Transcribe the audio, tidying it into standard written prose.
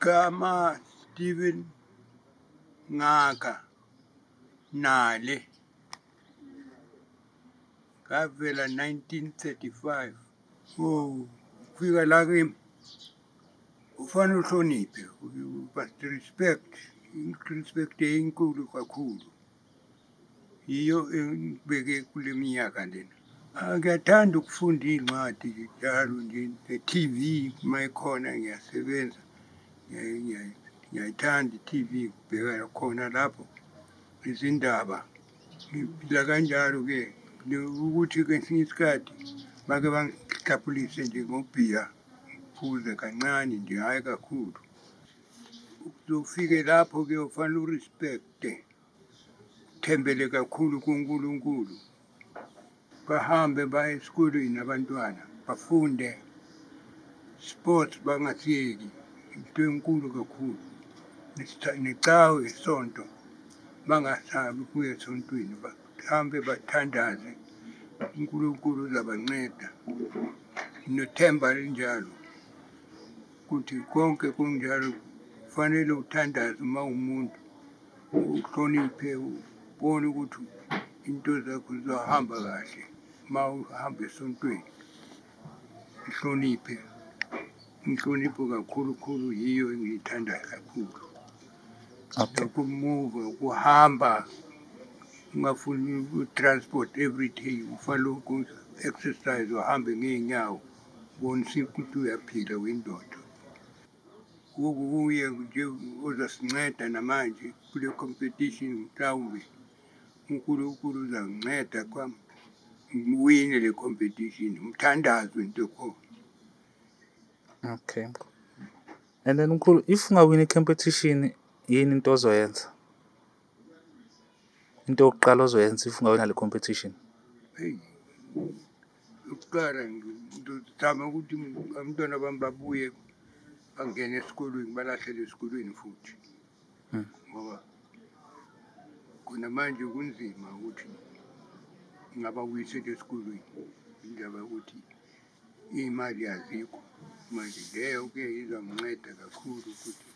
Igama Stephen Ngaka Nale, ngavela 1935. Oh, kufika la kimi ufanele uhloniphe, you must respect, respect enkulu kakhulu. Yiyo engibeke kule minyaka lena. Ngiyathanda ukufunda iy'ncwadi njalo nje, ne-T_V uma ikhona ngiyasebenza. Ngiyayithanda i-T_V, ngibheka khona lapho izindaba. Ngiphila kanjalo-ke ukuthi kwesinye isikhathi bake bangihlaphulise nje ngobhiya, ngiphuze kancane nje, hhayi kakhulu. Ufike lapho-ke ufanele u-respect-e, uthembele kakhulu kuNkulunkulu. Bahambe baye esikolweni abantwana, bafunde. Sports bangasiyeki, into enkulu kakhulu. Necawe, isonto, bangasabi ukuya esontweni, bahambe bathandaze, uNkulunkulu uzabanceda. Nginethemba elinjalo ukuthi konke kunjalo, kufanele uthandaze uma uwumuntu, uhloniphe, ubone ukuthi into zakho zizohamba kahle uma uhamba esontweni. Uhloniphe, inhlonipho kakhulu khulu yiyo engiyithanda kakhulu. Okay. Nokumuva, ukuhamba, ungafuni u-transport every day, ufanele uku-exercise, uhambe ngey'nyawo, ubonise ukuthi uyaphila uyindoda. Kuye nje ozasinceda namanje kule competition, mhlawumbe uNkulunkulu uzanginceda kwami ngiwine le competition, umthandazo into ekhona. Okay. And then mkhulu, if ungawina i-competition, yini into ozoyenza? Into yokuqala ozoyenza if ungawina le competition? Hey, ukuqala ngizama ukuthi abantwana bami babuye bangene esikolweni, balahlele esikolweni futhi, ngoba khona manje kunzima ukuthi ngingababuyisela esikolweni, indaba yokuthi iy'mali azikho manje. Leyo-ke izonginceda kakhulu ukuthi